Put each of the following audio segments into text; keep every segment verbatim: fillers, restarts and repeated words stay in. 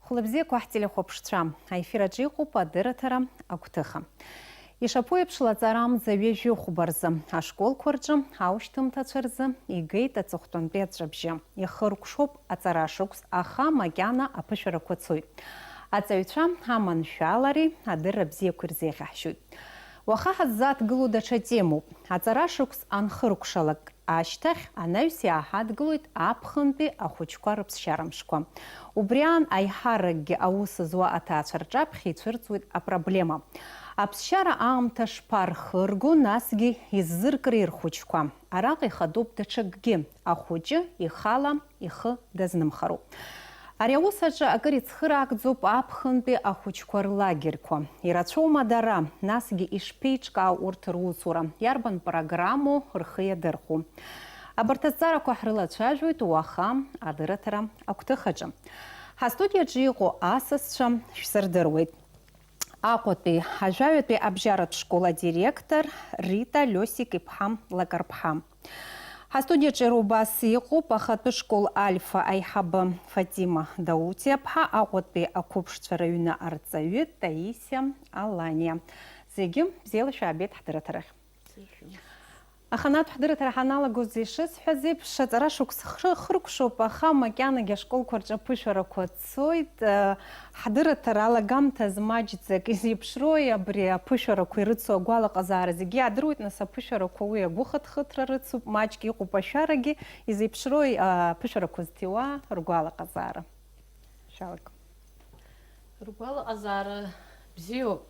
Хәлыбзиақәа ҳтелехәаԥшцәа, аефир аҿы иҟоуп адырраҭара агәҭыха. Ишаԥу еиԥш, лаҵара амза ҩажәи хәба рзы ашколқәа рҿы аушьҭымҭацәа рзы игеит аҵыхәтәантәи аҵәҵәабжьы. Ихыркәшоуп аҵара шықәс, аха макьана аԥышәарақәа цоит. Аҵаҩцәа аманшәалареи адырра бзиақәеи рзеиӷьаҳшьоит. Уаха ҳаззааҭгылоу даҽа темоуп. Аҵара шықәс анхыркәшалак, ашьҭахь анаҩс иааҳадгылоит аԥхынтәи ахәыҷқәа рыԥсшьара мшқәа. Убри аан аиҳаракгьы аус зуа аҭаацәа рҿаԥхьа ицәырҵуеит апроблема. Аԥсшьара аамҭа шԥархырго, насгьы иззыркри рхәыҷқәа? Араҟа ихадоуп даҽакгьы, ахәыҷы ихала ихы дазнымхароуп. Ари аус аҿы акыр ицхыраагӡоуп аԥхынтәи ахәыҷқәа рлагерьқәа. Ирацәоума дара, насгьы ишԥеиҿкаау урҭ русура, иарбан программоу рхы иадырхәо? Абарҭ азҵаарақәа ҳрылацәажәоит уаха адырраҭара агәҭыхаҿы. Ҳастудиаҿы иҟоу асасцәа шәсырдыруеит. Аҟәатәи ажәаҩатәи абжьаратә школ адиректор Рита Лиосик-иԥҳа Лакарԥҳа. Ҳастудиаҿы иара убас иҟоуп ахатәы школ Альфа аиҳабы Фатима Даутиаԥҳа, Аҟәатәи ақәыԥшцәа рыҩны арҵаҩы Таисиа Аланиа. Зегьы бзиала шәаабеит ҳдырраҭарахь. Аханатә ҳдырраҭара ҳаналагоз, ишысҳәаз еиԥш, аҵара шықәс хы-, хыркәшоуп, аха макьанагьы ашколқәа рҿы аԥышәарақәа цоит. Ҳдырраҭара алагамҭаз маҷӡак изеиԥшрои абри аԥышәарақәа ирыцу агәалаҟазаара? Зегьы иаадыруеит, нас, аԥышәарақәа уи агәыхыҭхыҭра рыцуп, маҷк иҟоуп ашәарагьы. Изеиԥшрои аԥышәарақәа зҭиуа ргәалаҟазаара? Шәалак. Ргәалаҟазаара бзиоуп,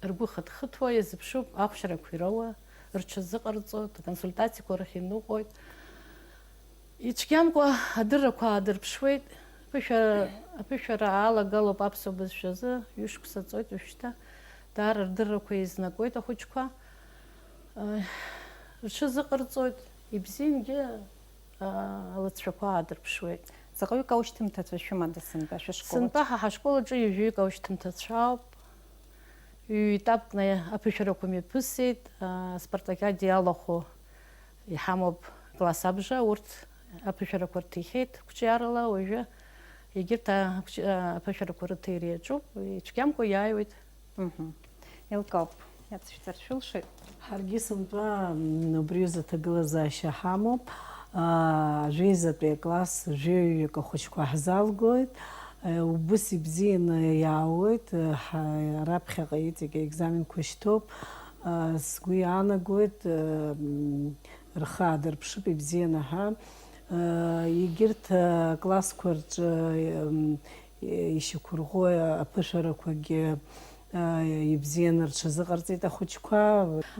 ргәы хыҭхыҭуа иазыԥшуп, ахәшьарақәа ироуа, рҽазыҟарҵоит, аконсультациақәа рахь иныҟәоит. Ицәгьамкәа адыррақәа аадырԥшуеит, аԥышәара, аԥышәара аалагалоуп аԥсуа бызшәазы, ҩышықәса ҵуеит уажәшьҭа, даара рдыррақәа еизнакуеит ахәыҷқәа. Рҽазыҟарҵоит, ибзиангьы, аа, алыҵшәақәа аадырԥшуеит. Заҟаҩык аушьҭымҭацәа шәымада сынтәа шәышкол аҿы? Сынтәа ҳа ҳашкол аҿы ҩажәаҩык аушьҭымҭацәа ауп. Ҩ-етапкны аԥышәарақәа мҩаԥысит, аа, аспартакиада иалахәу иҳамоуп класс абжа, урҭ аԥышәарақәа рҭихьеит қәҿиарала, уажәы егьырҭ а-, қәҿ-, а-, аԥышәарақәа рыҭира иаҿуп, ицәгьамкәа иааиуеит. Мгм. Еилкаауп, иацышәҵар шәылшоит. Ҳаргьы сынтәа, м, убри азы аҭагылазаашьа ҳамоуп. Аа, жәеизатәи акласс жәаҩаҩык ахәыҷқәа ҳзалгоит. Е, убыс ибзианы иаауеит. Е, ҳа-, раԥхьаҟа иҵегь аекзаменқәа шьҭоуп. Е, сгәы иаанагоит, е, м, рхы аадырԥшып ибзианы ҳәа. Е, егьырҭ, е, аклассқәа рҿы, е, м, ишьақәырӷәӷәо аԥышәарақәагьы, аа, ибзианы рҽазыҟарҵеит ахәыҷқәа.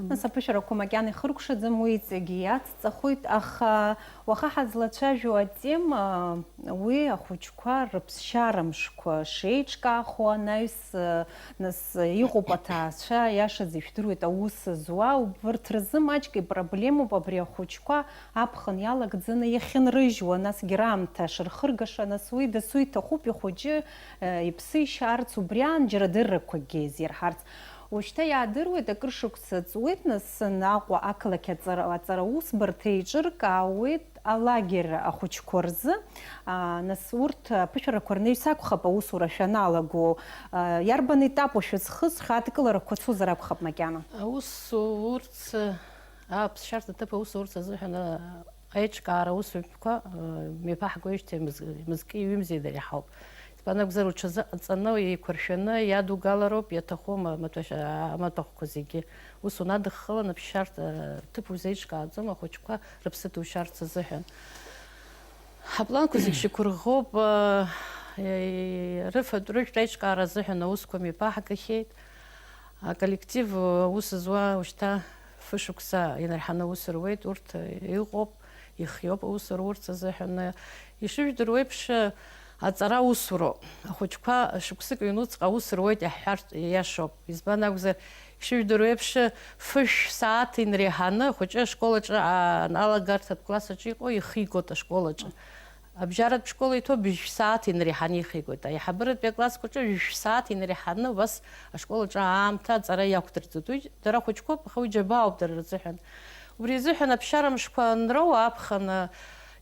Нас аԥышәарақәа макьана ихыркәшаӡам, уи иҵегьы иацҵахоит, аха уаха ҳазлацәажәо атема, уи ахәыҷқәа рыԥсшьара мшқәа шеиҿкаахо анаҩс, нас иҟоуп аҭаацәа, иашаӡа ишәдыруеит аус зуа, убарҭ рзы маҷк ипроблемоуп абри ахәыҷқәа аԥхын иалагӡаны иахьынрыжьуа, насгьы раамҭа шырхыргаша, нас уи дасу иҭахуп ихәыҷы, э, иԥсы ишьарц, убри аан џьара дыррақәакгьы еизирҳарц. Ушьҭа иаадыруеит, акыр шықәса ҵуеит, нас Аҟәа ақалақь аҵара, аҵара усбарҭа еиҿыркаауеит алагер ахәыҷқәа рзы. А, нас урҭ аԥышәарақәа рнаҩс акәхап аусура шәаналаго. А, иарбан етапу шәызхысхьоу, адкыларақәа цозар акәхап макьана? Аусурц Аԥсшьарҭа аҭыԥ аусурц азыҳәан, а, аиҿкаара аусутәқәа, а, мҩаԥаҳгоижьҭеи мыз-, мызки ҩымзи дара иаҳауп. Избан акәзар, уҽазыҟаҵаны, еиқәыршәаны иадугалароуп, иаҭаху ма-, амаҭәашьа-, амаҭәахәқәа зегьы. Ус унадыххылан, аԥсшьарҭа, а, ҭыԥ узеиҿкааӡом, ахәыҷқәа рыԥсы ҭушьарц азыҳәан. Ҳапланқәа зегь шьақәырӷәӷәоуп, а, е-, рыфатә-, рыжәтә аиҿкаара азыҳәан аусқәа мҩаԥаҳгахьеит. Аколлектив, аус зуа, ушьҭа фышықәса инарҳаны аус руеит, урҭ иҟоуп, ихиоуп аус рурц азыҳәан. Ишыжәдыруа еиԥш, аҵара усуроуп. Ахәыҷқәа шықәсык ҩнуҵҟа аус руеит иаҳҳәартә иашоуп. Избан акәзар, ишыжәдыруа еиԥш, фышә сааҭ инреиҳаны ахәыҷы ашкол аҿы, а-, аналагарҭатә класс аҿы иҟоу ихигоит ашкол аҿы. Абжьаратә школ иҭоу быжь сааҭ инреиҳаны ихигоит. Аиҳабыратәи аклассқәа рҿы жәшә сааҭ инреиҳаны убас ашкол аҿы аамҭа аҵара иақәдырӡоит. Уи дара хәыҷқәоуп, аха уи џьабаауп дара рзыҳәан. Убри азыҳәан аԥсшьара мшқәа анроуа аԥхын,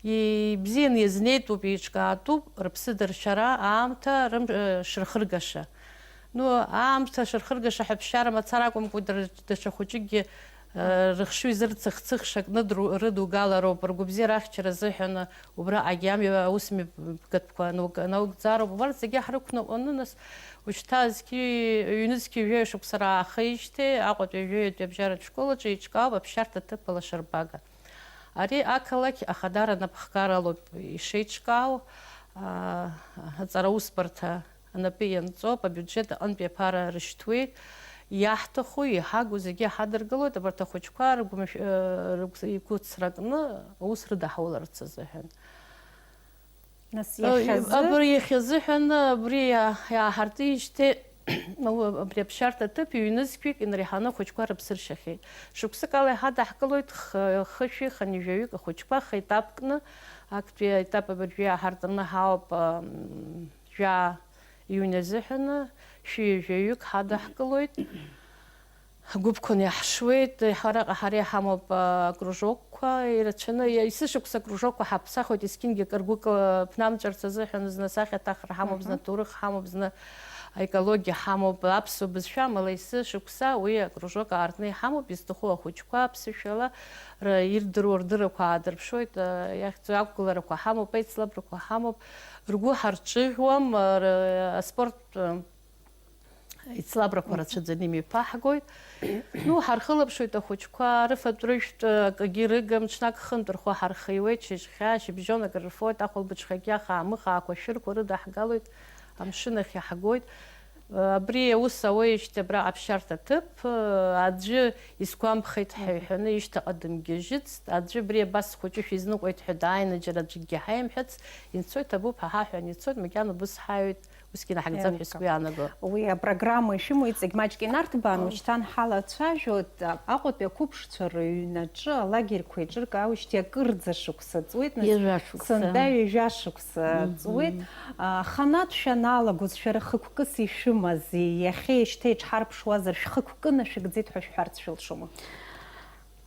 Ибзианы иазнеитәуп, еиҿкаатәуп рыԥсы дыршьара аамҭа рым-, э, шырхыргаша. Ну, аамҭа шырхыргаша ҳәа ԥсшьара мацара акәымкәа, дара даҽа хәыҷыкгьы, э, рыхшыҩ зырцыхцыхша кны дру-, рыдугалароуп, ргәабзиара ахьчара азыҳәан убраҟагьы амҩа аусмҩаԥгатәқәа наук-, наугӡароуп. Убарҭ зегьы ҳрықәныҟәаны, нас, ушьҭа зқьи, ҩнызқьи жәаҩа шықәса раахеижьҭеи Аҟәатәи ажәаҩатәи абжьаратә школ аҿы еиҿкаауп аԥсшьарҭа ҭыԥ алашарбага. Ари ақалақь ахадара анапхгаралоуп ишеиҿкаау, аа, аҵараусбарҭа анапы ианҵоуп, абиуџьет аҟынтәи аԥара рышьҭуеит, иаҳҭаху, иҳагу зегьы ҳадыргылоит, абарҭ ахәыҷқәа ргәымшә-, э, ргәс-, игәыцракны аус рыдаҳуларц азыҳәан. Нас Э, иахьазы? Абри иахьазыҳәан, абри иа-, иааҳартижьҭеи, Абри аԥсшьарҭа аҭыԥ ҩнызқьҩык инареиҳаны ахәыҷқәа рыԥсы ршьахьеит. Шықәсык ала иҳадаҳкылоит х-, хышәи хынҩажәаҩык ахәыҷқәа хеетапкны, актәи аетап абыржәы иааҳартны ҳауп, ам, жәаа иҩны азыҳәаны шәи ҩажәаҩык ҳадаҳкылоит. Гәыԥқәаны иаҳшуеит, араҟа ҳара иҳамоуп, а, акружокқәа ирацәаны, есышықәса акружокқәа ҳаԥсахуеит, есқьынгьы акыр гәык, а, ԥнамҵәарц азыҳәан, зны асахьаҭыхра ҳамоуп, зны аҭоурых ҳамоуп, зны аекологиа ҳамоуп, аԥсуа бызшәа, амала есышықәса уи акружок аартны иҳамоуп, изҭаху ахәыҷқәа аԥсышәала р-, ирдыруа рдыррақәа аадырԥшуеит, а, иахьӡу ақәгыларақәа ҳамоуп, аицлабрақәа ҳамоуп, ргәы ҳарҿыӷьуам, а, р-, аспорттә, а, Ицлабрақәа рацәаӡаны имҩаԥаҳгоит. Ну, ҳархылаԥшуеит ахәыҷқәа, рыфатә-рыжәтә акгьы рыгым, ҽнак хынтә рхәы ҳархиуеит, шьыжьхьа, шьыбжьон акрырфоит, ахәылбыҽхагьы ахаамыха аақәашәырқәа рыдаҳгалоит, амшын ахь иаҳгоит. Абри аус ауеижьҭеи абра аԥсшьарҭа ҭыԥ, аӡәы исгәамԥхеит ҳәа иҳәаны ишьҭаҟа дымгьежьыцт, аӡәы абри абас схәыҷы шәизныҟәеит ҳәа дааины џьара аӡәгьы ҳаимҳәац, инцоит, абуп, ҳаҳа ҳәа ани ицоит, макьана убыс ҳаҩит. Усгьы наҳагӡап ҳәа сгәы иаанагоит. Уи апрограмма ишәымоу иҵегь маҷк инарҭбаан, уашьҭан ҳалацәажәоит, а, Аҟәатәи ақәыԥшцәа рыҩнаҿы алагерьқәа еиҿыркаауеижьҭеи акырӡа шықәса ҵуеит, нас, ҩажәа шықәса. Сынтәа ҩажәа шықәса ҵуеит. А, аханатә шәаналагоз шәара хықәкыс ишәымази, иахьеижьҭеи иҽҳарԥшуазар шәхықәкы нашәыгӡеит ҳәа шәҳәарц шәылшома?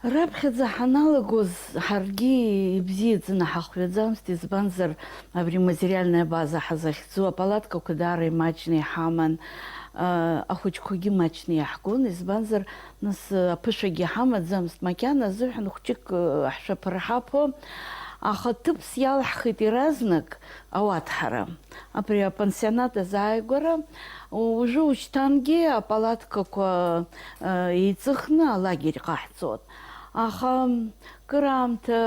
Раԥхьаӡа ҳаналагоз, ҳаргьы ибзиаӡаны ҳахҩаӡамызт, избанзар, абри материальная база ҳазахьӡу апалаткақәа даара имаҷны иҳаман, ахәыҷқәагьы маҷны иаҳгон, избанзар, нас, аԥышәагьы ҳамаӡамызт, макьана азыҳәан хәҷык ҳшәаԥырҳаԥо, аха ҭыԥс иалаҳхит иаразнак ауаҭәҳара. Абри апансионат азааигәара, уажәы ушьҭангьы апалаткақәа, э, еиҵыхны алагерь ҟаҳҵоит. Аха кыраамҭа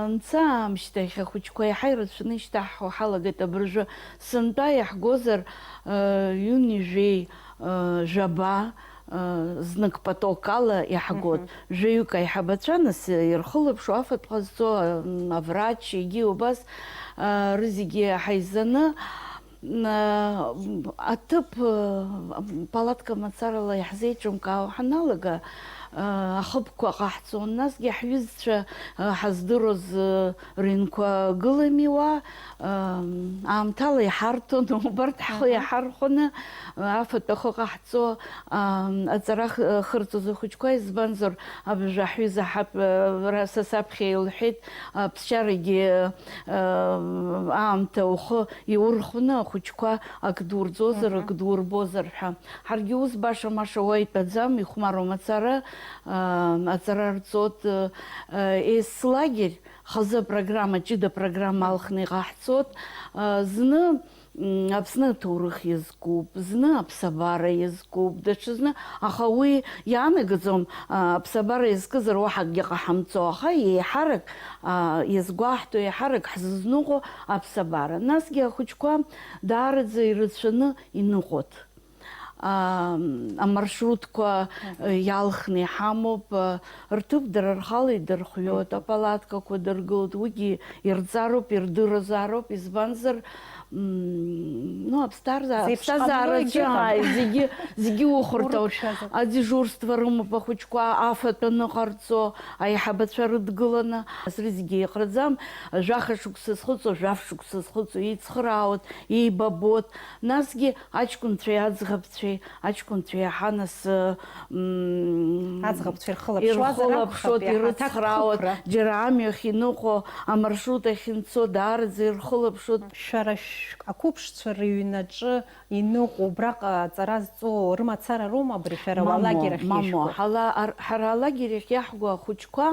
анца аамышьҭахь ахәыҷқәа еиҳа ирацәаны ишьҭаҳҳәо ҳалагеит. Абыржәы сынтәа иаҳгозар, э, ҩынҩажәеи, э, жәаба, э, знык потокала иаҳгоит. Мгм. Жәаҩык аиҳабацәа, нас, ирхылаԥшу, афатә ҟазҵо, м, аврач, егьи убас, э, рызегьы ҳаизаны, м, э, аҭыԥ, э, палатка мацарала иаҳзеиҿымкаауа ҳаналага, э, ахыбқәа ҟаҳҵон. Насгьы ҳҩызцәа, э, ҳаздыруаз, э, рыҩнқәа гылами уа, э, аамҭала иҳарҭон, убарҭ ҳхы Аҳа. иаҳархәаны, э, афатә ахы ҟаҳҵо, Ам, аҵара х-, хырҵоз ахәыҷқәа, избанзар, абыржәы ҳҩыза ҳап-, ра-, са саԥхьа илҳәеит, аԥсшьарагьы, а, аамҭа ухы иурхәны ахәыҷқәа ак дурӡозар, Мгм. ак дурбозар ҳәа. Ҳаргьы ус баша-маша уа итәаӡам, ихәмаруа мацара, а, аҵара рҵот, а, еслагьы хазы апрограмма, ҷыда программа алхны иҟаҳҵот, а, зны М, Аԥсны аҭоурых иазкуп, зны аԥсабара иазкуп, даҽазны, аха уи иаанагаӡом, а, аԥсабара иазкызар уаҳа акгьы ҟаҳамҵо, аха еиҳарак, а, иазгәаҳҭо, еиҳарак ҳзызныҟәо аԥсабара. Насгьы ахәыҷқәа даараӡа ирацәаны иныҟәоит. А, амаршрутқәа, э, иалхны иҳамоуп, э, рҭыԥ дара рхала идырхиоит, апалаткақәа дыргылоит, уигьы ирҵароуп, ирдырзароуп, избанзар, м, ну, аԥсҭазаара, Зеиԥш ҟамло аԥсҭазаараҿы, егьыҟам. ааи, зегьы, зегьы ухәарҭоуп. Урықәшәазар. Адежурство рымоуп ахәыҷқәа, афатә аныҟарҵо, аиҳабацәа рыдгыланы, рызегьы еиҟараӡам, жәаха шықәса зхыҵуа, жәаф шықәса зхыҵуа, еицхыраауеит, еибабоит. Насгьы аҷкәынцәеи аӡӷабцәеи, аҷкәынцәа иаҳа нас, м, Аӡӷабцәа ирхылаԥшуазар акәхап, ирхылаԥшуеит, иаҳа аҭак ирыцхраауеит, хықәра. Џьара амҩахь иныҟәо, амаршрут ахь инцо даараӡа ирхылаԥшуеит. Шәара шә-, ақәыԥшцәа рыҩнаҿы иныҟәо, убраҟа аҵара зҵо рымацара роума абри шәара Мамоу, уалагер ахь мамоу, ишәго? Ҳала-, ар-, ҳара алагер ахь иаҳго ахәыҷқәа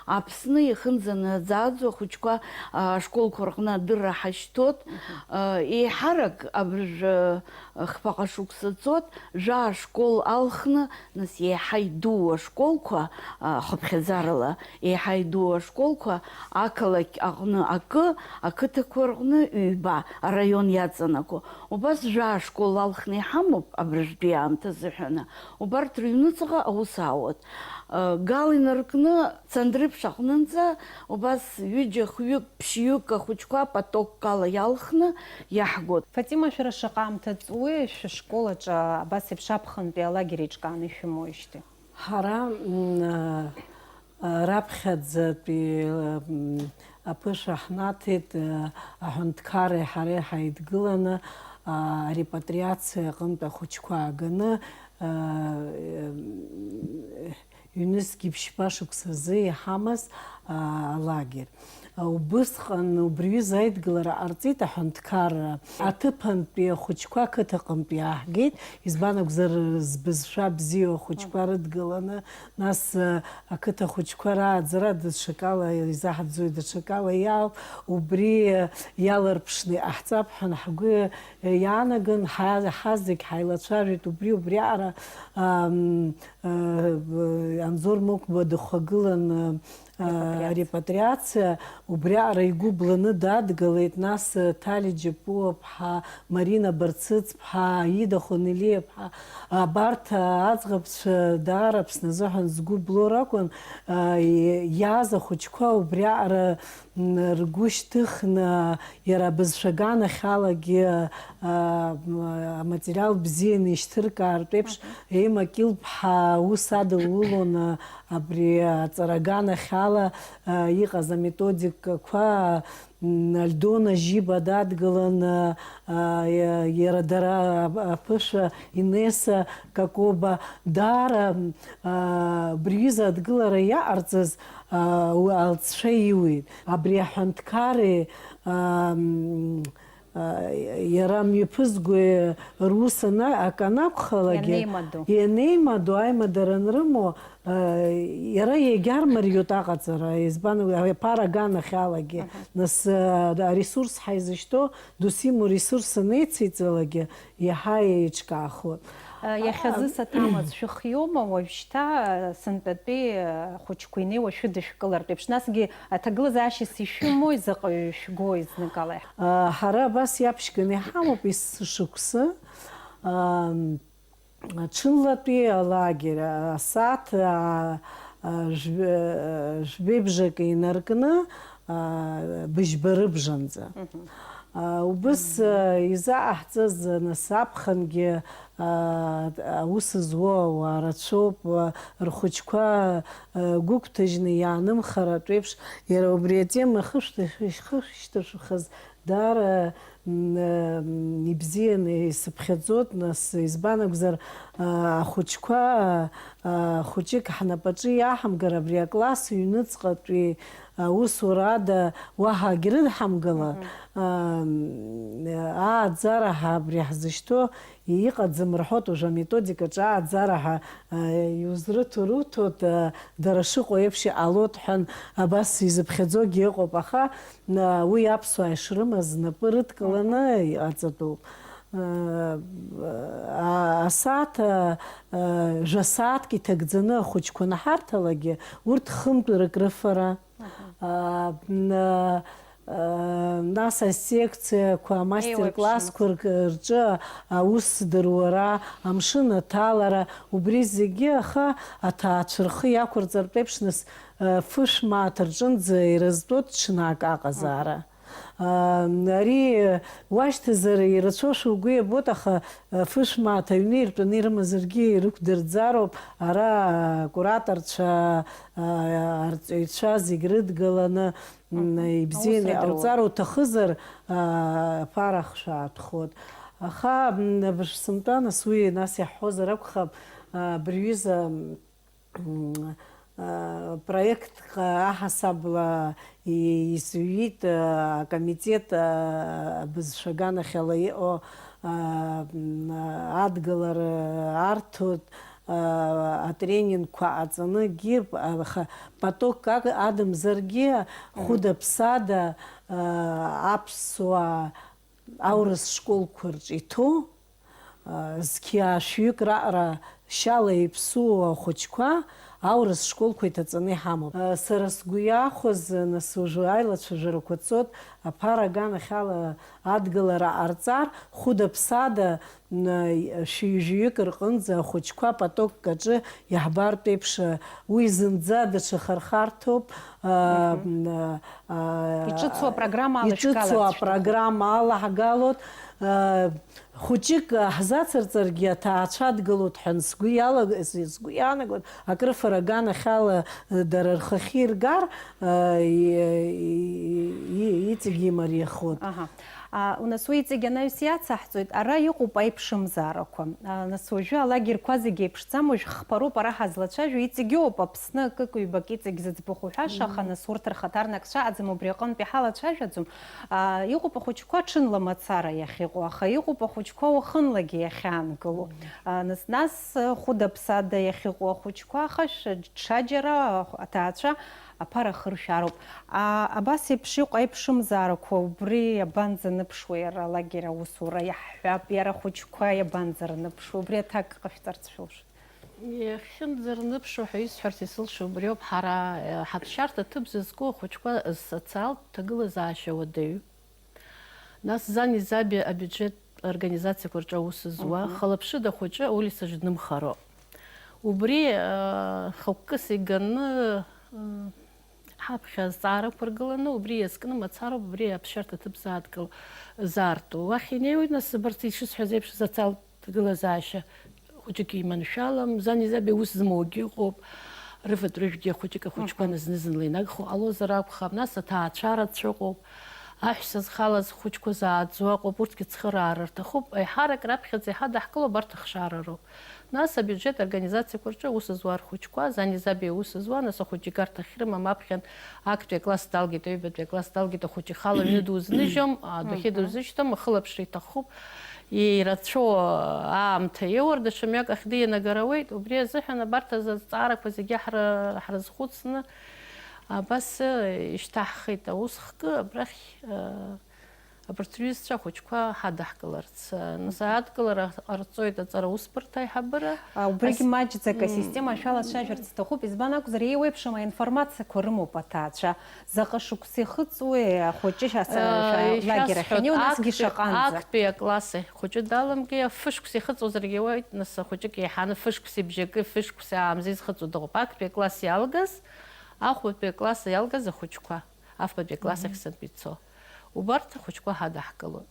Аԥсны ихынӡанаӡааӡо ахәыҷқәа, а, ашколқәа рҟны адырра ҳашьҭоит. Мгм. А, еиҳарак абыржәы, а, хԥаҟа шықәса ҵуеит, жәаа школ алхны, нас еиҳа идуу ашколқәа, а, хыԥхьаӡарала еиҳа идуу ашколқәа, ақалақь аҟны акы, ақыҭақәа рҟны ҩба, араион иаҵанакуа. Убас жәаа школ алхны иҳамоуп абыржәтәи аамҭазы ҳәаны. Убарҭ рыҩныҵҟа аус аауеит. Гал инаркны Цандрыԥш аҟнынӡа убас ҩыџьа, хҩык, ԥшьҩык ахәыҷқәа потокк ала иалхны иаҳгоит. Фатима, шәара шаҟа аамҭа ҵуеи шәышкол аҿы абас еиԥш аԥхынтәи алагер еиҿкааны ишәымоуижьҭеи? Ҳара, м, а, а, раԥхьаӡатәи, м, аԥышәа ҳнаҭеит, а, аҳәынҭқарреи ҳареи ҳаидгыланы, а, арепатриациа аҟынтә ахәыҷқәа ааганы, а, м, ҩнызқьи ԥшьба шықәсазы иҳамаз, а, алагер. Убысҟан убри аҩыза аидгылара ҟарҵеит аҳәынҭқарра. Аҭыԥантәи ахәыҷқәа ақыҭаҟынтә иааҳгеит, избан акәзар, збызшәа бзиоу ахәыҷқәа рыдгыланы, нас, ақыҭа ахәыҷқәа рааӡара даҽакала изаҳӡоит, даҽакала иаауп. Убри иаларԥшны иҟаҳҵап ҳәа ҳгәы иаанаган, ҳа-, ҳазегь ҳаилацәажәеит убри, убриаҟара, ам, Анзор Мықәба дыхагылан, а, репатриациа. Репатриациа, убриаҟара игәы бланы дадгылеит, нас, а, Ҭали Џьапуаԥҳа, Марина Барцыцԥҳа, Аида Хонелиаԥҳа, абарҭ, а, аӡӷабцәа даара Аԥсны азыҳәан згәы бло ракәын, а, и-, иааз ахәыҷқәа убриаҟара, м, ргәы шьҭыхны, иара абызшәа аганахьалагьы, а, м, аматериал бзианы ишьҭыркаартә еиԥш, Ема Кьылԥҳа аус адылулон, а, абри аҵара аганахьала, а, иҟаз аметодикақәа, м, Альдона Жьиба дадгылан, а, а, иа-, иара дара ап-, аԥышәа Инесса Какоба, даара, м, а, абри аҩыза адгылара иаҟарҵаз, а, уи алҵшәа иуит. Абри аҳәынҭқарреи, ам, а, иара мҩаԥызгои рус ана-, акы анакәхалакгьы, ианеимадоу. Ианеимадоу, аимадара анрымоу, а, иара иагьармариоит аҟаҵара, избан, уи аԥара аганахьалагьы. Аҳа. Нас, а, аресурс ҳаизышьҭоу, досу имоу ресурс анеициҵалакгьы, иаҳа еиҿкаахоит. Иахьазы саҭамыз шәыхиоума уажәшьҭа, сынтәатәи хәыҷқәа инеиуа шәыдышәкылартә еиԥш? Насгьы аҭагылазаашьас ишәымои, заҟаҩы шәгои зныкала? Ҳара абас иаԥшьганы иҳамоуп есышықәса. Ам, ҽынлатәи алагер, асааҭ, а, а, жәб-, а, жәбеибжак инаркны, а, быжьба рыбжанӡа. Мгм. А, убыс, а, изаҟаҳҵаз, нас, аԥхынгьы, а, аус зуа ауаа рацәоуп, а, рхәыҷқәа, а, гәыгәҭажьны иаанымхаратә еиԥш, иара убри атема хышәҭа-, хышәҭашәахаз даара, м, м, ибзианы исыԥхьаӡоит, нас, избан акәзар, а, ахәыҷқәа, а, хәыҷык ҳнапаҿы иаҳамгар, абри акласс ҩныҵҟатәи аусура ада уаҳа агьрыдҳамгыла, Мгм. ам, ааӡара ҳәа абри ҳзышьҭоу иҟаӡам рҳәоит, уажәы аметодикаҿы ааӡара ҳәа, а, иузрыҭо руҭоит, а, дара шыҟоу еиԥш иҟалоит ҳәан абас изыԥхьаӡогьы ыҟоуп, аха, а, уи аԥсуаа ишрымаз знапы рыдкыланы Мгм. иҟаҵатәуп. А, а, асааҭ, а, а, жәа сааҭк иҭагӡаны ахәыҷқәа анаҳарҭалакгьы, урҭ хынтәарак рыфара, Аҳа. А, н-, а, нас асекциақәа, амастер-классқәа Еиуеиԥшымызт. Рк-, рҿы аус дыруара, амшын аҭалара, убри зегьы, аха аҭаацәа рхы иақәырҵартә еиԥш, нас, а, фышә мааҭ рҿынӡа ирызтәоит ҽнак аҟазаара. Аҳа. А, ари уашьҭазар ирацәоушәа угәы иабоит, аха, а, фышә мааҭ аҩны иртәаны ирымазаргьы ирықәдырӡароуп, ара акураторцәа, а, арҵаҩцәа зегь рыдгаланы, Мгм. Ибзианы Аус идыруа. Иҟауҵар уҭахызар, аа, аԥара ахшәаатәхоит. Аха, м, абыржә сынтәа, нас, уи, нас, иаҳҳәозар акәхап, аа, абырҩыза, м, м, а, проектк аҳасабала и-, изҩит, а, акомитет, а, абызшәа аганахьала иҟоу, а, м, адгылара арҭоит, а, атренингқәа ҟаҵаны, гьирп, аха потокк ак-, адамзаргьы, хәыда-ԥсада, а, аԥсуаа аурыс школқәа рҿы иҭоу, а, зқьи аашәҩык раҟара шьала иԥсуоу ахәыҷқәа аурыс школқәа иҭаҵаны иҳамоуп. А, сара сгәы иахәаз, нас, уажәы аилацәажәарақәа цоит, аԥара аганахьала адгылара ҟарҵар, хәыда-ԥсада, м, шәи-жәаҩык рҟынӡа ахәыҷқәа потокк аҿы иаҳбартә еиԥш, уи зынӡа даҽа хархарҭоуп, а, Мгм. м, а, Иҿыцу апрограмма алашәгаларц иҿыцу шәҭахуп. Апрограмма алаҳгалоит, а, хәыҷык ҳзацырҵаргьы аҭаацәа адгылоит ҳәа сгәы иалаг-, сгәы иаанагоит, акрыфара аганахьала дара рхахьы иргар, а, и-, и-, и-, иҵегь имариахоит. Аҳа. А, у нас уи иҵегь анаҩс иацаҳҵоит, ара иҟоуп аиԥшымзаарақәа. А, нас уажәы алагерьқәа зегьы еиԥшӡам, уажә хԥароуп ара ҳазлацәажәо, иҵегь ыҟоуп Аԥсны акык-ҩбак иҵегь зыӡбахә уҳәаша, аха нас урҭ рхаҭарнакцәа аӡам, убри аҟынтә иҳалацәажәаӡом. А, иҟоуп ахәыҷқәа ҽынла мацара иахьыҟоу, аха иҟоуп ахәыҷқәа уахынлагьы иахьаангыло. А, нас, нас, хәыда-ԥсада иахьыҟоу ахәыҷқәа, аха шә-, ҽаџьара аҭаацәа аԥара хыршәароуп. А, абас еиԥш иҟоу аиԥшымзаарақәа убри абанӡаныԥшуеи, иара алагер аусура иаҳҳәап, иара ахәыҷқәа иабанӡарныԥшуеи, убри аҭак ҟашәҵарц шәылшоит. Иахьынӡарныԥшуа ҳәа исҳәарц исылшо убриоуп, ҳара, э, ҳаԥсшьарҭа ҭыԥ зызку ахәыҷқәа социалтә ҭагылазаашьа уадаҩуп. Нас зани заби абиуџьет организациақәа рҿы аус зуа, Мгм. Хылаԥшыда хәыҷы аулица Жднымхароуп. Убри, э, хықәкыс иганы, э, ҳаԥхьа азҵаарақәа ргыланы, убри иазкны мацароуп, убри аԥсшьарҭа ҭыԥ заадкыл-, заарту. Уахь инеиуеит, нас, абарҭ ишысҳәаз еиԥш, социалтә ҭагылазаашьа хәыҷык иманшәалам, зани заби аус змоугьы ыҟоуп, рыфатә-рыжәгьы хәыҷык ахәыҷқәа Мгм. зны-зынла инагхо ҟалозар акәхап, нас аҭаацәара цәыҟоуп, аҳәса зхалаз хәыҷқәа зааӡо аҟоуп, урҭгьы цхыраара рҭахуп, еиҳарак раԥхьаӡа иҳадаҳкыло абарҭ ахшара роуп. Нас абиуџьет организациақәа рҿы аус зуа рхәыҷқәа, зани заби аус зуа, нас ахәыҷы игарҭа ахьрымам аԥхьан актәи акласс далгеит, аҩбатәи акласс далгеит, ахәыҷы ихала аҩны дузныжьом, адәахьы Мгм. дузышьҭом, ахылаԥшра иҭахуп, ирацәоу аамҭа иоур, даҽа мҩак ахь дианагар ауеит, убри азыҳәан абарҭ азы азҵаарақәа зегьы ҳры-, ҳрызхәыцны, абас, ишьҭаҳхит аус хкы, абрахь, Абарҭ рҩызцәа ахәыҷқәа ҳадаҳкыларц, нас, адкылара ҟарҵоит аҵара усбарҭа аиҳабыра. А, убригь Ас-, маҷӡак м, асистема шәалацәажәарц сҭахуп, избан акәзар, еиуеиԥшым аинформациақәа рымоуп аҭаацәа. Заҟа шықәса ихыҵуеи ахәыҷы ас-, Э, шәа-, лагер ахь ишәасҳәоит, анеиуа, насгьы актәи, шаҟанӡа? Актәи акласс ахь хәыҷы даламгеи, фышықәса ихыҵуазаргьы ауеит, нас, ахәыҷык еиҳаны фышықәсеи бжьаки, фышықәса аамзи зхыҵуа дыҟоуп. Актәи акласс иалгаз, ахәбатәи акласс иалгаз ахәыҷқәа. Афбатәи акласс ахь сынтәа ицо. Убарҭ ахәыҷқәа ҳадаҳкылоит.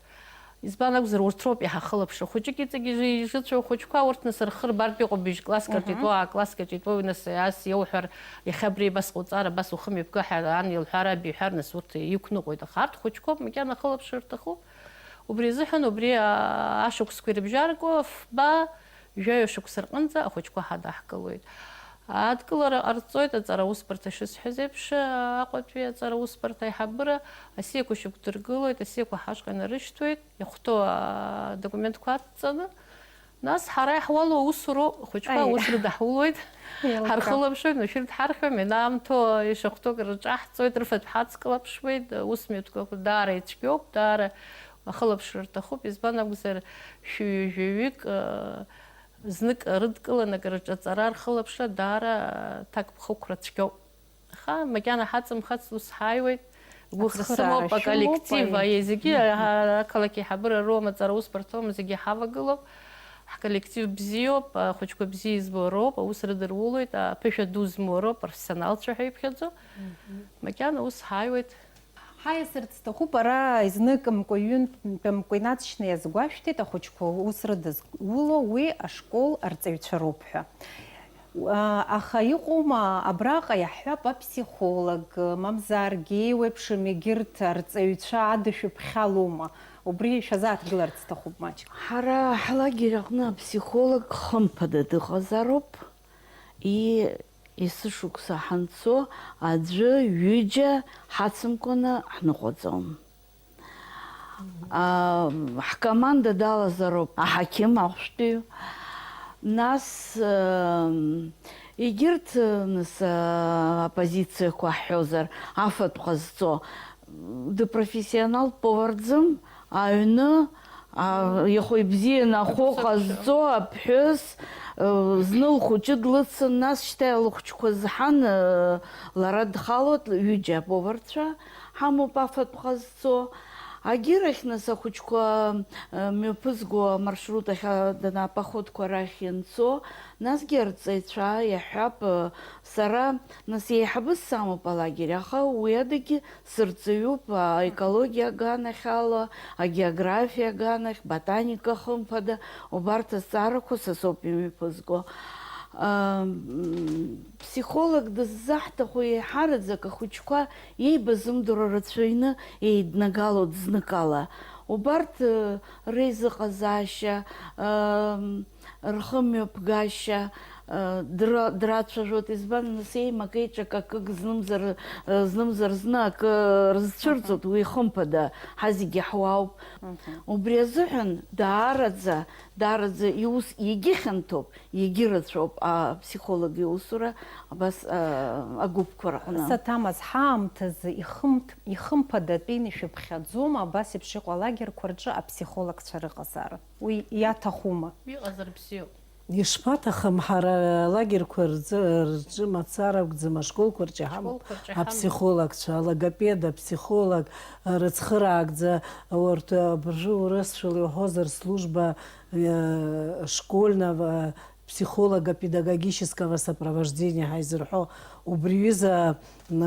Избан акәзар, урҭ роуп иаҳа хылаԥшра. Хәыҷык иҵегь ижы-, ижыцәоу ахәыҷқәа, урҭ нас рхы рбартә иҟоуп, быжь класск аҿы итәоу, аа класск аҿы итәоу, нас ас иауҳәар, иахьа абри абас ҟауҵар, абас ухы мҩаԥгахьа, ан илҳәар, аб иҳәар, нас урҭ иқәныҟәоит. Аха арҭ хәыҷқәоуп, макьана ахылаԥшра рҭахуп. Убри азыҳәан, убри, а, ашықәсқәа ирыбжьарго, фба, жәаҩа шықәса рҟынӡа ахәыҷқәа ҳадаҳкылоит. Адкылара ҟарҵоит аҵара усбарҭа шысҳәаз еиԥш, Аҟәатәи аҵара усбарҭа аиҳабыра асиақәа шьақәдыргылоит, асиақәа ҳашҟа инарышьҭуеит, иахәҭоу адокументқәа адҵаны. Нас ҳара иаҳуалу аусуроуп, ахәыҷқәа Аи. аус рыдаҳулоит, Еилкаа. ҳархылаԥшуеит, машәырк ҳархьуам, ианаамҭоу ишахәҭоу акрырҿаҳҵоит, рыфатә ҳацклаԥшуеит, аус мҩаԥгақәа даара ицәгьоуп, даара ахылаԥшра рҭахуп, избан акәзар, шәи-, жәаҩык, э, знык рыдкыланы акрырҿаҵара, рхылаԥшра даара, э, ҭакԥхықәра цәгьоуп. Аха макьана ҳаҵымхацт, ус ҳааиуеит, гәыӷра Ацхыраара сымоуп, шәымоуп, аколлектив, аиеи. аиеи, зегьы, Мгм. аха-, ақалақь аиҳабыра роума, аҵара усбарҭоума, зегьы ҳавагылоуп. Ҳколлектив бзиоуп, ахәыҷқәа бзиа избо роуп, аус рыдыруалоит, аԥышәа ду змоу роуп, профессионалцәа ҳәа иԥхьаӡо. Мгм. Макьана ус ҳааиуеит. Ҳаиасырц сҭахуп, ара знык мкәа-ҩынтә мкәа инаҵшьны иазгәашәҭеит ахәыҷқәа ус рыдызуло уи ашкол арҵаҩцәа роуп ҳәа. Уа-, аха иҟоума, абраҟа иаҳҳәап, аԥсихолог, мамзаргьы еиуеиԥшым егьырҭ арҵаҩцәа адышәыԥхьалоума? Убри шәазааҭгыларц сҭахуп маҷк. Ҳара ҳлагер аҟны аԥсихолог хымԥада дыҟазароуп. И-, Есышықәса ҳанцо аӡәы, ҩыџьа ҳацымкәаны ҳныҟәаӡом. А, ҳкоманда далазароуп аҳақьым ахәшәтәыҩ. Нас, ам, егьырҭ, нас, а, апозициақәа ҳҳәозар, афатә ҟазҵо, дыпрофессионал поварӡым, аҩны, а, ихәа ибзианы ахәы ҟазҵо аԥҳәыс, э, зны лхәыҷы длыцын, нас шьҭа лыхәыҷқәа зҳан, э, лара дхалоит, ҩыџьа аповарцәа ҳамоуп афатә ҟазҵо. Агьырахь, нас, ахәыҷқәа, э, мҩаԥызго амаршрут ахь, а, дана-, апоходқәа рахь ианцо, насгьы арҵаҩцәа иаҳҳәап, э, сара, нас, еиҳабыс самоуп алагер, аха уи адагьы сырҵаҩуп аекологиа аганахьала, агеографиа аганахь, ботаника хымԥада, убарҭ азҵаарақәа са соуп имҩаԥызго. Ам, ԥсихолог дыззаҳҭаху еиҳараӡак ахәыҷқәа иеибазымдыруа рацәаҩны еиднагалоит зныкала. Убарҭ, э, реизыҟазаашьа, ам, рхымҩаԥгашьа, э, дра-, драцәажәоит, избан, нас, еимакеиҿак акык знымзар, э, знымзар зны акы рызцәырҵуеит, уи хымԥада, ҳазегьы ҳуаауп. Мгм. Убри азыҳәан даараӡа, даараӡа иус егьихьанҭоуп, егьырацәоуп апсихолог иусура абас, э, агәыԥқәа рҟны. Саҭамаз, ҳаамҭазы ихымҭ-, ихымԥадатәины ишәыԥхьаӡома абас еиԥш иҟоу алагерқәа рҿы аԥсихологцәа рыҟазаара? Уи иаҭахума? Иҟазар бзиоуп. Ишԥаҭахым, ҳара алагерқәа рзы, рҿы мацара акәӡам, ашколқәа рҿы иҳамоуп. Ашколқәа рҿы иҳамоуп. Аԥсихологцәа, алогопед, апсихолог, рыцхыраагӡа, урҭ абыржәы урысшәала иуҳәозар, служба, э, школьного психолого-педагогического сопровождения ҳәа изырҳәо, убри ҩыза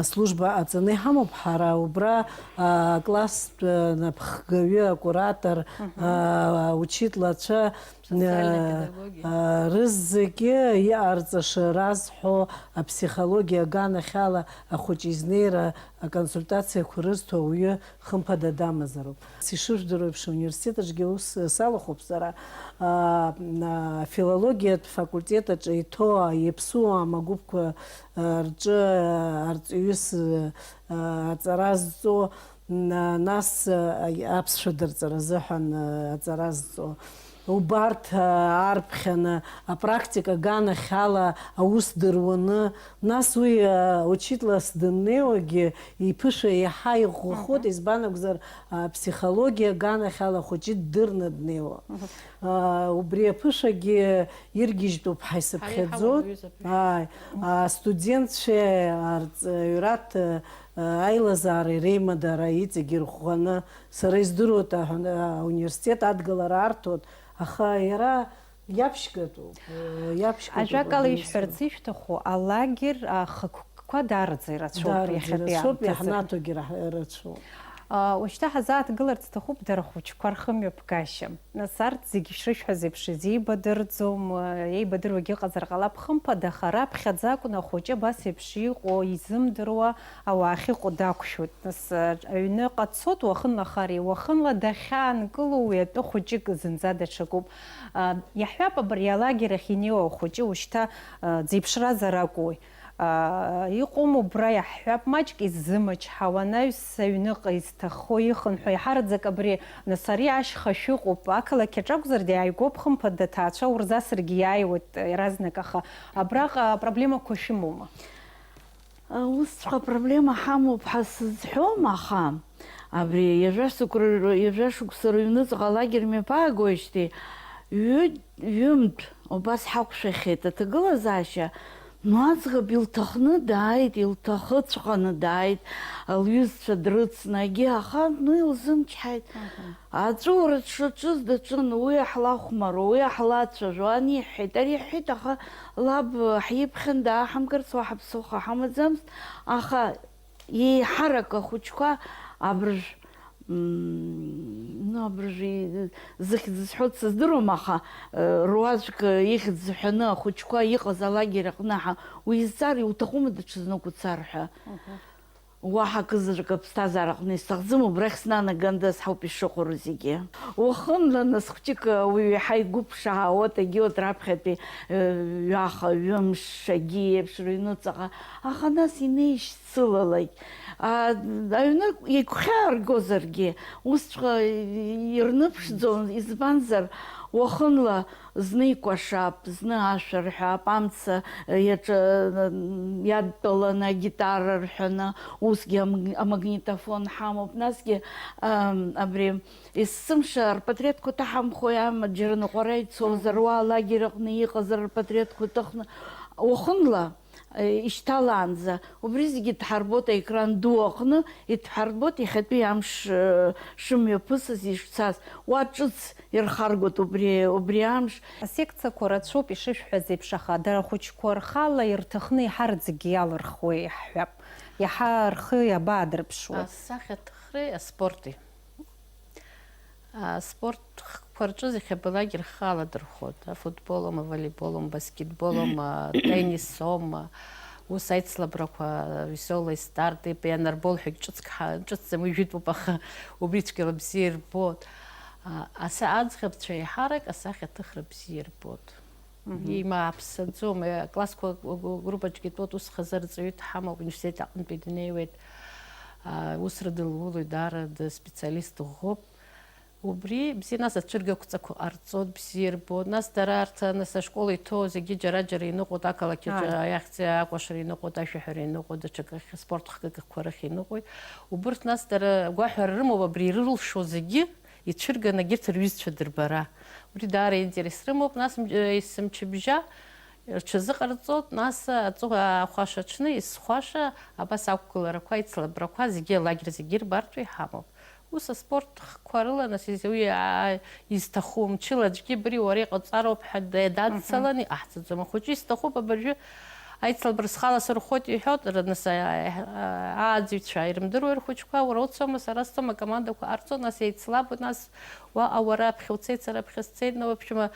служба ҟаҵаны иҳамоуп ҳара. Убра, а, акласстә, а, напхгаҩы, акуратор, мгм, а, аучитлацәа, социальная, а, педагогия, а, рызегьы иҟарҵаша разҳәо, аԥсихологиа аганахьала ахәыҷы изнеира, аконсультациақәа рызҭо ауаҩы хымԥада дамазароуп. Ишыжәдыруа еиԥш, ауниверситет аҿгьы аус салахәуп сара. А, а, афилологиатә факультет аҿы иҭоу иаԥсуа амагәыԥқәа, а, рҿы, а, арҵаҩыс, а, аҵара зҵо, н-, нас, а, аԥсшәа дырҵара азыҳәан, а, аҵара зҵо. Убарҭ, а, арԥхьаны апрактика аганахьала аус дыруаны, нас уи, а, учитлас дымнеиуагьы иԥышәа еиҳа иӷәӷәахоит, мгм, избан акәзар, а, аԥсихологиа аганахьала ахәыҷы ддырны днеиуа. Мгм. А, убри аԥышәагьы иргьежьтәуп ҳәа исыԥхьаӡоит. Ҳара иҳауам уи аԥышәа. Ааи, астудентцәеи арҵаҩратә, а, аилазаареи реимадара иҵегь ирӷәӷәаны, сара издыруеит, аҳәон-, ауниверситет адгалара арҭоит, аха иара иаԥшьгатәуп, э, иаԥшьгатәуп. Ажәакала, абри ишәҳәарц ишәҭаху, алагер, а, хықәкқәа даараӡа ирацәоуп. Даараӡа иахьатәи ирацәоуп, аамҭазы. Иаҳнаҭогьы раҳ-, рацәоуп. А, уажәшьҭа ҳазааҭгыларц сҭахуп дара ахәыҷқәа рхымҩаԥгашьа. Нас арҭ зегьы шрышәҳәаз еиԥш изеибадырӡом, еибадыруагьы ыҟазар ҟалап, хымԥада, аха раԥхьаӡа акәны ахәыҷы абас еиԥш иҟоу изымдыруа ауаа ахьыҟоу дақәшәоит. Нас, аҩныҟа дцоит уахынла ахари, уахынла дахьаанкылоу уи атәы хәыҷык зынӡа даҽакуп. Иаҳҳәап, абри алагер ахь инеиуа ахәыҷы ушьҭа дзеиԥшразар акәуи? Иҟоума убра, иаҳҳәап, маҷк иззымычҳауа, анаҩс аҩныҟа изҭаххо ихынҳәуа, иаҳараӡак абри, нас, ари ашьха шәыҟоуп, ақалақь аҿы акәзаргьы иааигәоуп, хымԥада, аҭаацәа урзасыргьы иааиуеит иаразнак, аха абраҟа апроблемақәа шәымоума? Усҵәҟьа апроблема ҳамоуп ҳәа сызҳәом, аха абри ҩажәа шықәра-, ҩажәа шықәса рыҩныҵҟа алагер мҩаԥаагоижьҭеи ҩы-, ҩымтә убас ҳақәшәахьеит аҭагылазаашьа. Ну, аӡӷаб илҭахны дааит, илҭахыҵәҟьаны дааит, лҩызцәа дрыцны, егьи, аха, ну, илзымчҳаит. Мгм. Аҵәуара дшаҿыз даҿын, уи аҳлахәмаруа, уи аҳлацәажәо, ани иҳәеит, ари иҳәеит, аха лаб ҳиԥхьан дааҳамгарц уаҳа ԥсыхәа ҳамаӡамызт, аха еиҳарак ахәыҷқәа абыржә, м, ну, абыржә и-, зыхьӡ зҳәо дсыздыруам, аха, э, руаӡәк ихьӡ ҳәаны ахәыҷқәа иҟаз алагер аҟны ҳа-, уизҵаар, иуҭахума даҽазнык уцар ҳәа? Мгм. Уаҳа акызаҵәык аԥсҭазаараҟны исҭахӡам, убрахь снанагандаз ҳауп ишыҟоу зегьы. Уахынла, нас, хәҷык ауаҩы иаҳа игәы ԥшаауа, дагьиуеит раԥхьатәи, э, ҩаха, ҩымш, агьи еиԥш рыҩнуҵаҟа, аха нас инеишьцылалак, а, аҩны игәхьааргозаргьы, усҵәҟьа ирныԥшӡом, избанзар, уахынла зны икәашап, зны ашәа рҳәап, амца иаҿа-, иадтәаланы агитара рҳәаны, усгьы ам-, амагнитофон ҳамоуп, насгьы, ам, абри есымша рпатреҭқәа ҭаҳамхои, ама џьара ныҟәара ицозар, уа алагер аҟны иҟазар рпатреҭқәа ҭыхны, уахынла, э, ишьҭалаанӡа, убри зегьы дҳарбоит аекран ду аҟны, идҳарбоит иахьатәи амш, э, шымҩаԥысыз, ишцаз. Уа ҿыц ирхаргоит убри, убри амш. Асекциақәа рацәоуп, ишышәҳәаз еиԥш, аха дара ахәыҷқәа рхала ирҭахны иҳарӡгьы иалырхуеи ҳҳәап. Иаҳа рхы иабаадырԥшуеи? Асахьаҭыхреи аспорти. Аспорт хкқәа рҿы зегь абалагьы рхы аладырхәоит. Афутболом, аволейболом, баскетболом, атеннисом, ус аицлабрақәа, веселый старт, ианарбо лҳәагь ҿыцк ҳа-, ҿыцӡам, уи жәытәуп, аха убри цәгьала бзиа ирбоит. А, аса-, аӡӷабцәа еиҳарак асахьаҭыхра бзиа ирбоит. Мгм. Имааԥсаӡом, э, классқәа, гу-, гу-, группаҿгьы тәоуп, ус хазы арҵаҩы дҳамоуп, университет аҟынтәи днеиуеит. А, ус рыдылулоит, даара дспециалист ӷәӷәоуп. Убри бзиа, нас ацәыргақәҵақәа ҟарҵоит, бзиа ирбоит. Нас дара арҭ, нас ашкол иҭоу зегьы џьара-џьара иныҟәоит, ақалақь аҿы Ааи. Аиахьӡа акәашара иныҟәоит, ашәаҳәара иныҟәоит, даҽакы ахь-, спорт хкык ақәа рахь иныҟәоит. Убырҭ нас дара агәаҳәара рымоуп, абри ирылшо зегьы ицәырганы егьырҭ рҩызцәа дырбара. Убри даара интерес рымоуп, нас мч-, есымчыбжьа рҽазыҟарҵоит, нас аҵыхәа ахәаша аҽны, есхәаша, абас ақәгыларақәа, ицлабрақәа, зегьы алагер зегьы ирбартә иҳамоуп. Ус аспорт хкқәа рыла, нас, из-, уи, аа, изҭаху мчыла аӡәгьы абри уара иҟаҵароуп ҳәа да-, дадцалан Мгм. иҟаҳҵаӡом. Ахәыҷы изҭахуп абыржәы аицлабра схала сырхәоит иҳәоит, ра-, нас, аа, аа, ааӡаҩцәа ирымдыруеи рхәыҷқәа, уара уцома, сара сцома, акомандақәа ҟарҵо, нас еицлабуеит, нас уаҟа уара аԥхьа уцеит, сара аԥхьа сцеит, ну, в общем,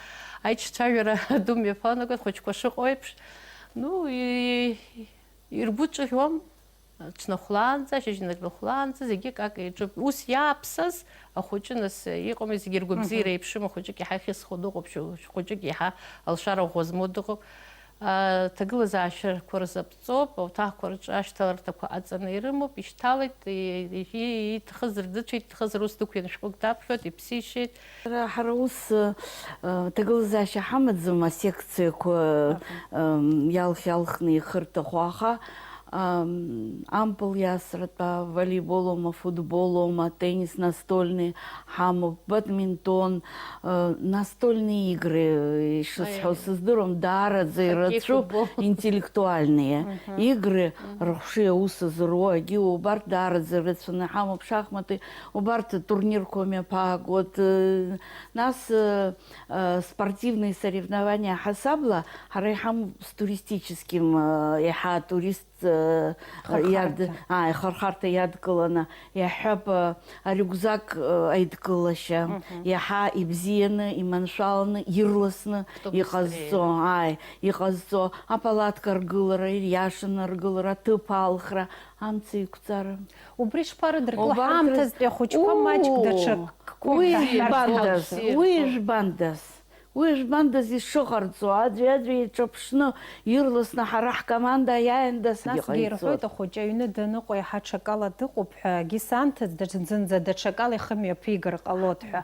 аиҿцәажәара ду мҩаԥнагоит, хәыҷқәа шыҟоу еиԥш. Ну, и-, иргәыҿыӷьуам, ҽнахәлаанӡа, шьыжьнырхәлаанӡа, зегьы акака иаҿуп. Ус иааԥсаз ахәыҷы, нас, иҟами, зегьы ргәабзиара Мгм. еиԥшым, ахәыҷык иаҳа ихьысхо дыҟоуп, шьы-, хәыҷык иаҳа алшара ӷәӷәа змоу дыҟоуп. Аҭагылазаашьақәа рзаԥҵоуп, ауҭахқәа рҿы ашьҭаларҭақәа аҵаны ирымоуп, ишьҭалеит, и-, и-, иҭахызар дыцәеит, иҭахызар ус дықәиан шәҟәык даԥхьоит, иԥсишеит. Ҳара, ҳара ус, э, ҭагылазаашьа ҳамаӡам, асекциақәа, Аха. э, иалх-иалхны ихырҭахо, аха, э, ампыл иасратәа, волейболома, футболома, теннис настольный ҳамоуп, бадминтон, э, настольные игры, э, ишысҳәо Аиаиа. сыздыруам, даараӡа Хоккеи, ирацәоуп, футбол. интеллектуальные Мгм. игры, Мгм. рыхшыҩ аус зыруагьы, убарҭ даараӡа ирацәаны иҳамоуп, шахматы, убарҭ турнирқәа мҩаԥаагоит, э, нас, э, э, спортивные соревнования ҳасабла, ҳара иҳамоуп с туристическим, э, иаҳа турист, э, Хырхарҭа. иад-, ааи, хырхарҭа иадкыланы, иаҳҳәап, э, арюкзак, э, аидкылашьа, Мгм. иаҳа ибзианы, иманшәаланы, ирласны Кто иҟазҵо, быстрее. ааи, иҟазҵо, апалатка аргылара, ириашаны аргылара, аҭыԥ алхра, амца иқәҵара. Убри шԥарыдыркыло, Убарҭ ҳаамҭазтәи ахәыҷқәа маҷк Уу, даҽакқәак уи раҳәар жәбандаз, ҳалшоит. уи жәбандаз, уи жәбандаз ишыҟарҵо, аӡәи-аӡәи еиҿаԥшны, ирласны ҳара ҳкоманда аиааины дасгьы Насгьы ирҳәоит, ҟаиҵоит. Ахәыҷы аҩны даныҟоу иаҳа ҽакала дыҟоуп ҳәа, агьы санҭаз, даҽа-, зынӡа даҽакала ихы мҩаԥигар ҟалоит ҳәа.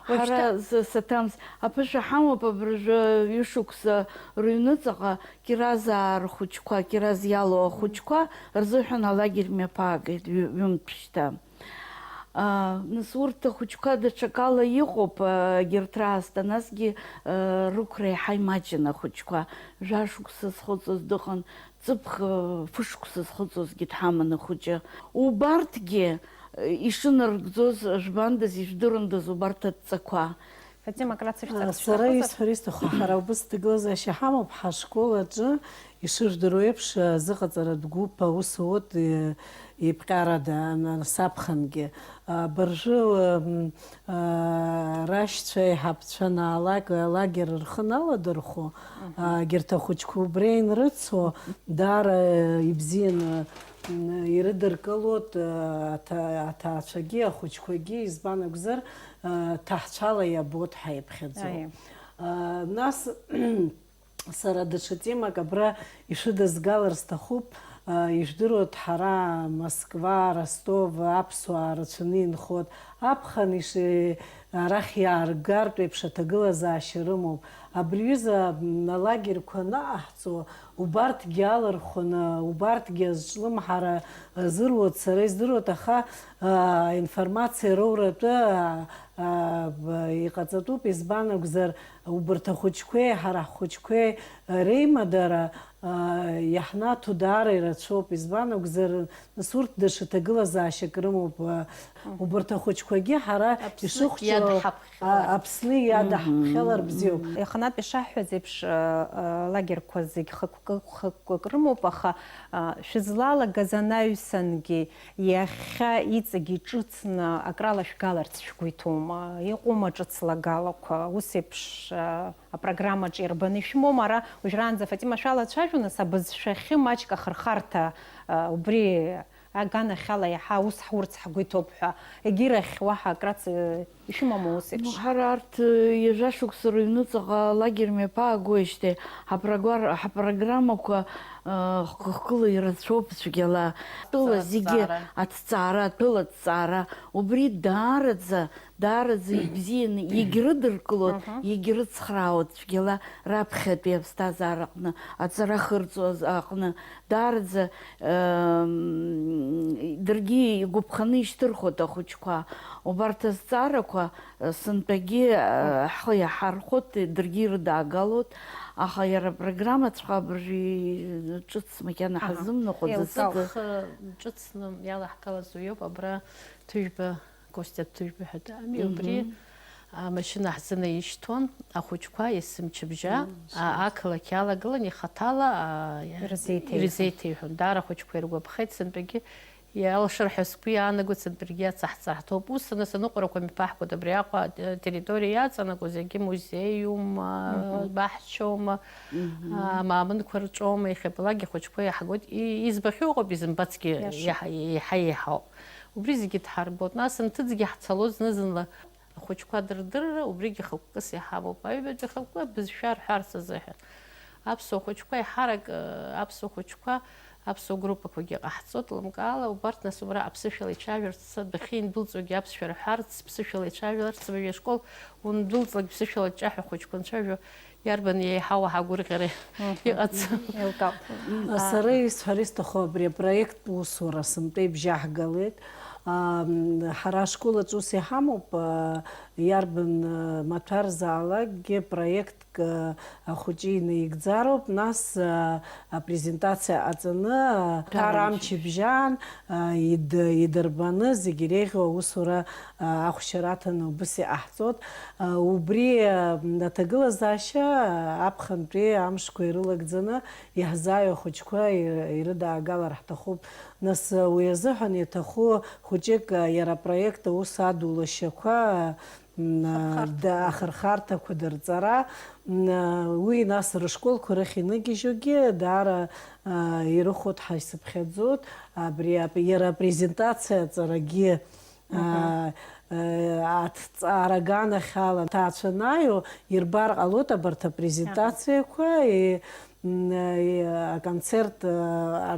Ҳара Уажәшьҭа- зы саҭамз, аԥышәа ҳамоуп абыржәы ҩышықәса рыҩныҵаҟа Киразаа рхәыҷқәа, Кираз иалоу ахәыҷқәа рзыҳәан алагер мҩаԥаагеит ҩ-, ҩымҭ шьҭа. А, нас урҭ ахәыҷқәа даҽакала иҟоуп, а, егьырҭ раасҭа, насгьы, а, рықәра еиҳа имаҷын ахәыҷқәа. Жәашықәса зхыҵуаз дыҟан, ҵыԥх, а, фышықәса зхыҵуазгьы дҳаман ахәыҷы. Убарҭгьы, а, ишынарыгӡоз, жәбандаз, ижәдыруандаз убарҭ адҵақәа? Фатима, акратца шәҵа-, Сара шәҵатәазар? Исҳәар исҭаху, ҳара убыс ҭагылазаашьа ҳамоуп, ҳашкол аҿы, ишыжәдыруа еиԥш, азыҟаҵаратә гәыԥ аус ауеит, е-, еиԥҟьарада, ан-, саԥхынгьы. Абыржәы, м, а, рашьцәа, аиҳабцәа анаалак, алагер рхы наладырхәо, Мгм. а, егьырҭ ахәыҷқәа убри инрыцу, даара ибзианы м, ирыдыркылоит, а, аҭа-, аҭаацәагьы, ахәыҷқәагьы, избан акәзар, а, ҭаацәала иабоит ҳәа иаԥхьаӡоуп. Аиеи. А, нас, сара даҽа темак абра ишәыдызгалар сҭахуп, а, ижәдыруеит, ҳара Москва, Ростов, аԥсуаа рацәаны инхоит. Аԥхын иши-, арахь иааргартә еиԥш аҭагылазаашьа рымоуп. Абри ҩыза, м, алагерьқәа анаҟаҳҵо, убарҭгьы алархәны, убарҭгьы азҿлымҳара, а, зыруеит, сара издыруеит, аха, а, информациа роуратәы, а, а, б-, иҟаҵатәуп, избан акәзар, убарҭ ахәыҷқәеи ҳара ҳхәыҷқәеи реимадара, а, иаҳнаҭо даара ирацәоуп. Избан акәзар, нас урҭ даҽа ҭагылазаашьак рымоуп. А, убарҭ ахәыҷқәагьы ҳара Аԥсны ишыхәҷу, иадаҳаԥхьалар. А, Аԥсны иадаҳаԥхьалар бзиоуп. Иаханатә ишаҳҳәаз еиԥш, а, а, лагерқәа зегь хықәкы-, хықәкык рымоуп, аха, а, шәызлалагаз анаҩсангьы иахьа иҵегь иҿыцны акрала шәгаларц шәгәы иҭоума? Иҟоума ҿыц лагалақәа? Ус еиԥш, а, апрограммаҿ ирбаны ишәымоума? Ара уажәраанӡа, Фатима, шәалацәажәо, нас, абызшәахьы маҷк ахырхарҭа, а, убри аганахьала иаҳа ус ҳурц ҳгәы иҭоуп ҳәа, егьирахь уаҳа акраҵ, э, ишәымаму ус еиԥш? Ну, ҳара арҭ, э, ҩажәа шықәса рыҩныҵҟа алагер мҩаԥаагоижьҭеи ҳапрогар-, ҳапрограммақәа, э, хкы-хкыла ирацәоуп цәгьала. Атәыла зегьы, аҭҵаара, атәыла аҭҵаара, убри даараӡа Даараӡа ибзианы иагьрыдыркылоит, Мгм. иагьрыцхраауеит цәгьала раԥхьатәи аԥсҭазаара аҟны, аҵара хырҵәоз аҟны. Даараӡа, ем, даргьы игәаԥханы ишьҭырхуеит ахәыҷқәа. Убарҭ азҵаарақәа, э, сынтәагьы, э, Мгм. ҳхы иаҳархәоит, даргьы ирыдаагалоит, аха иара апрограммаҵәҟьа абыржәы ҿыц макьана Аҳа. ҳазымныҟәаӡацт. Еилкаауп. Ҳхы ҿыцны иалаҳгалаз уиоуп, абра Ҭыжәба Костиа Ҭыжәбаҳәа даами, Мгм. убри амашьына ҳзынаишьҭуан, ахәыҷқәа есымчыбжьа, Мм, а, ақалақь иалагылан ихаҭала, а, Ирзеиҭеиҳәон. ирзеиҭеиҳәон. Даара ахәыҷқәа иргәаԥхеит, сынтәагьы иалшар ҳәа сгәы иаанагоит, сынтәаргьы иацаҳҵар ҳҭоуп. Ус, нас, аныҟәарақәа мҩаԥаҳгоит, абриаҟара атерриториа иаҵанакуа зегьы музеиума, Мгм. баҳчоума, Мгм. а, амаамынқәа рҿоума, иахьабалак ахәыҷқәа иаҳгоит. И-, избахьоу ыҟоуп, изымбацгьы Иаша. иаҳа-, иаҳа-иаҳауп. Убри зегьы дҳарбоит. Нас анҭыҵгьы ҳцалоит зны-зынла ахәыҷқәа дырдырра, убригьы хықәкыс иҳамоуп. Аҩбатәи ахықәкы абызшәа рҳәарц азыҳәан. Аԥсуа хәыҷқәа еиҳарак, э, аԥсуа хәыҷқәа, аԥсуа группақәагьы ҟаҳҵоит, лымкаала, убарҭ нас убра аԥсышәала ицәажәарц, адәахьы индәылҵуагьы аԥсшәа рҳәарц, ԥсышәала ицәажәарц, уажәы ашкол ундәылҵлак ԥсышәала дҿаҳәа хәыҷқәа анцәажәо, Иарбан еиҳау ҳагәырӷьара Мгм. иҟац? Еилкаауп. Сара исҳәар исҭаху абри апроект усура сынтәа ибжьаҳгалеит. Ам, ҳара ашкол аҿы ус иҳамоуп, а, иарбан, а, маҭәарзаалакгьы проектк, а, ахәыҷы инаигӡароуп, нас, а, апрезентациа ҟаҵаны, а, Ҭара ҭара амч. амч ибжьан, а, ид-, идырбаны зегь иреиӷьу аусура, а, ахәшьара аҭаны убыс иҟаҳҵоит. А, убри, а, аҭагылазаашьа, а, аԥхынтәи амшқәа ирылагӡаны иаҳзааиуа ахәыҷқәа ир-, ирыдаагалар ҳҭахуп. Нас, а, уи азыҳәан иаҭаху хәыҷык, а, иара апроект аус адулашьақәа, а, м, а, Ахырхарҭа. да-, ахырхарҭақәа дырҵара, м, а, уи нас рышколқәа рахь иныгьежьугьы даара, а, ирыхәоит ҳәа исыԥхьаӡоит. Абри ап-, иара апрезентациа аҵарагьы, Мгм. а, а, аҭҵаара аганахьала аҭаацәа анааиуа ирбар ҟалоит абарҭ апрезентациақәа, и-, м, и-, аконцерт, а,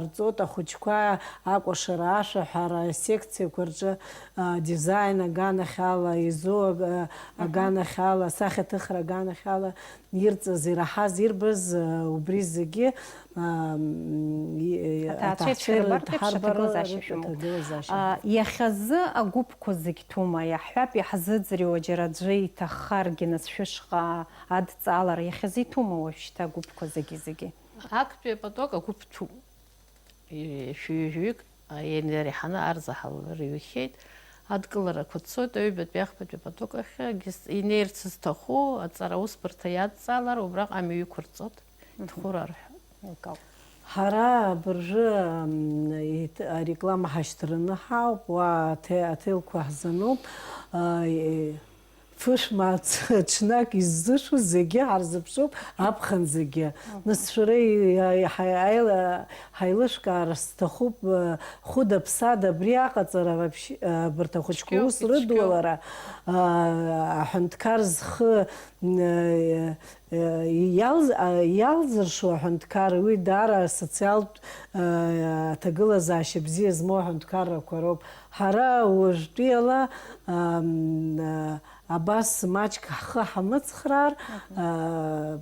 ҟарҵоит ахәыҷқәа акәашара, ашәаҳәара асекциақәа рҿы, а, дизайн аганахьала, изо ага-, Мгм. аганахьала, асахьаҭыхра аганахьала ирҵаз, ираҳаз, ирбаз, а, убри зегьы, а, м, и-, Аҭаацәа аҭаацәа еицәдырбартә еиԥш ирыдҳарбар аҭагылазаашьа шәымоуп. аҭагылазаашьа. А, иахьазы агәыԥқәа зегь ҭәума? Иаҳҳәап, иаҳзыӡырҩуа џьара аӡәы иҭаххаргьы, нас шәышҟа адҵалара иахьазы иҭәума уажәшьҭа агәыԥқәа зегьы-зегьы? Актәи апоток агәыԥ ҭәуп. Шәи-ҩажәаҩык, а, ианереиҳаны арзаҳал рыҩхьеит. Адкыларақәа цоит, аҩбатәи, ахԥатәи апоток ахь, егьыс-, инеирц зҭаху аҵара аусбарҭа иадҵаалар, убраҟа амҩа иқәырҵоит, Мгм. дхәырар ҳәа. Еилкаауп. Ҳара абыржәы, м, ит-, ареклама ҳашьҭраны ҳауп, уа ате-, аҭелқәа ҳзануп. А, е-, Фышә мааҭ ҽнак иззышу зегьы ҳарзыԥшуп, аԥхын зегьы. Нас шәара иа-, иа-, ҳа-, аила-, ҳаилышәкаар сҭахуп, э, хәыда-ԥсада абри аҟаҵара вообще, э, абарҭ ахәыҷқәа Цәгьоуп, ус ицәгьоуп. Рыдулара, э, аҳәынҭқар зхы, э, э, иалз-, а, иалзыршо аҳәынҭқар, уи даара асоциалтә, э, аҭагылазаашьа бзиа змоу аҳәынҭқаррақәа роуп. Ҳара уажәтәиала, ам, э, Абас маҷк ҳхы ҳамыцхраар, аа,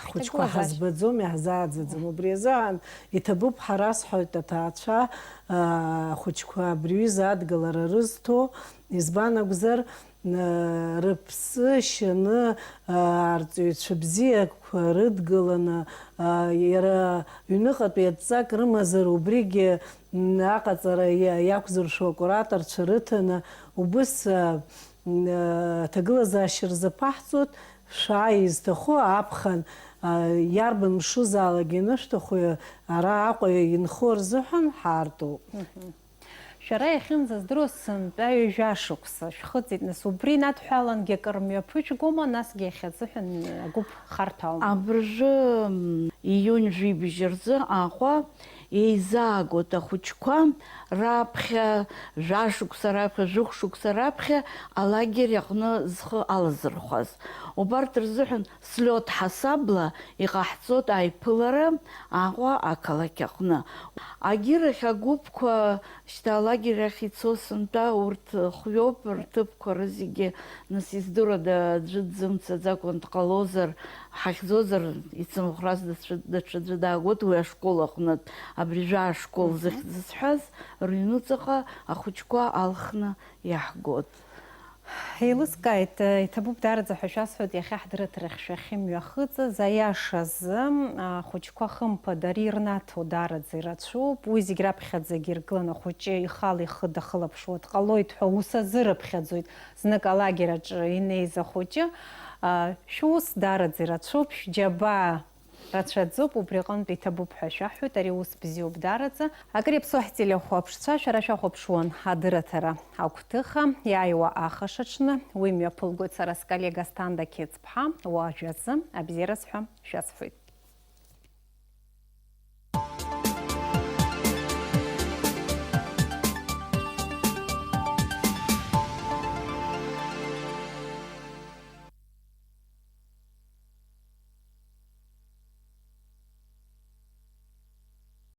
ҳхәыҷқәа ҳаҭагылазаашьа ҳазбаӡом, иаҳзааӡаӡом. Убри азыҳәан иҭабуп, ҳара, сҳәоит, аҭаацәа, аа, ахәыҷқәа абри аҩыза адгылара рызҭо, избан акәзар, аа, рыԥсы шьаны, аа, арҵаҩцәа бзиақәа рыдгыланы, аа, иара ҩныҟатәи адҵак рымазар, убригьы, м, аҟаҵара иа-, иақәзыршәо акураторцәа рыҭаны, убыс, аа, Аҭагылазаашьа рзаԥаҳҵоит, шәааи, изҭаху аԥхын, а, иарбан мшузаалак ианышәҭаху, ара Аҟәа инхо рзыҳәан ҳаартуп. Мгм. Шәара иахьынӡаздыруа сынтәа ҩажәа шықәса шәхыҵит, нас, убри инадҳәалангьы акыр мҩаԥыжәгома, насгьы иахьазыҳәан агәыԥ харҭәааума? Абыржәы, м, июнь жәибжь рзы Аҟәа еизаагоит ахәыҷқәа раԥхьа, жәашықәса раԥхьа, жәохә шықәса раԥхьа алагер аҟны зхы алазырхәаз. Убарҭ рзыҳәан слиот ҳасабла иҟаҳҵоит аиԥылара Аҟәа ақалақь аҟны. Агьырахь агәыԥқәа шьҭа алагер ахь ицо сынтәа, урҭ хҩоуп, рҭыԥқәа рызегьы, нас, издыруада, аӡәы дзымцаӡакәан дҟалозар, ҳахьӡозар, ицымхәрас даҽа-, даҽаӡәы даагоит уи ашкол аҟнытә, абри жәаа ашкол Мгм. Зыхьӡ зҳәаз рыҩнуҵаҟа ахәыҷқәа алхны иаҳгоит. Еилыскааит, иҭабуп даараӡа ҳәа шәасҳәоит, иахьа ҳдырраҭарахь шәахьымҩахыҵыз, аиашазы, ахәыҷқәа хымԥада ари ирнаҭо даараӡа ирацәоуп, уи зегь раԥхьаӡагьы иргылан ахәыҷы ихала ихы дахылаԥшуа дҟалоит ҳәа ус азы рыԥхьаӡоит. Знык алагераҿ инеиз ахәыҷы, а, шәус даараӡа ирацәоуп, шәџьабаа рацәаӡоуп, убри аҟынтә иҭабуп ҳәа шәаҳҳәоит, ари ус бзиоуп даараӡа. Акыр иаԥсоу ҳтелехәаԥшцәа, шәара шәахәаԥшуан адырраҭара агәҭыха, иааиуа ахашаҽны уи мҩаԥылгоит сара сколлега Асҭанда Қьецԥҳа, уажәазы абзиараз ҳәа шәасҳәоит.